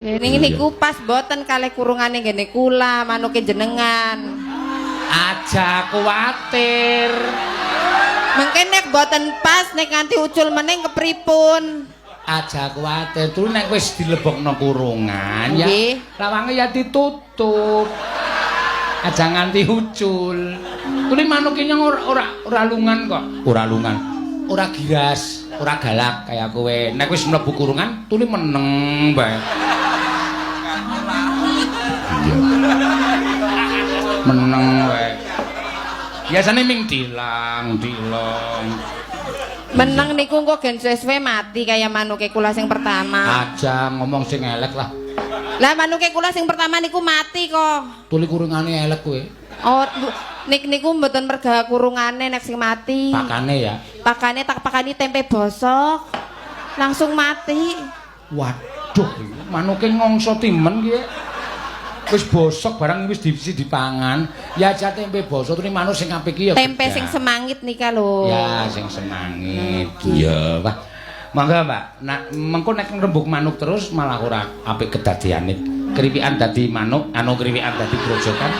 Ning niku pas boten kalih kurungane ngene kula, manuke jenengan. Aja kuwatir. Mungkin nek boten pas, nek nganti ucul meneng kepripun? Aja kuwatir. Turu nek wis dilebokno kurungan ya. Lawange ya ditutup. Aja nganti ucul. Tuli manuke nyong ora ora ora lungan kok. Ora lungan. Ora giras, ora galak kaya kowe. Nek wis mlebu kurungan, tuli meneng bae. Iya. Meneng wae. Biasane ming dilang, dilong. Meneng niku engko gen suwe-suwe mati kaya manuke kula sing pertama. Aja ngomong sing elek lah. Lah, manuke kula sing pertama niku mati kok. Tuli kurungane elek kowe. Oh, nik niku mboten merga kurungane nek sing mati. Pakane ya. Pakane tak pakani tempe bosok. Langsung mati. Waduh, manuke ngongso timen ki. Wis bosok barang wis diisi dipangan. Ya aja tempe bosok, tuli manuk sing apik ki ya. Tempe gedang. Sing semangit nika lho. Ya, sing semangit. Iya, wah. Mangga, Mbak. Nah, mengko nek ngrembug manuk terus malah ora apik kedadiane. Kriwikan dadi manuk, anu kriwikan dadi grojogan.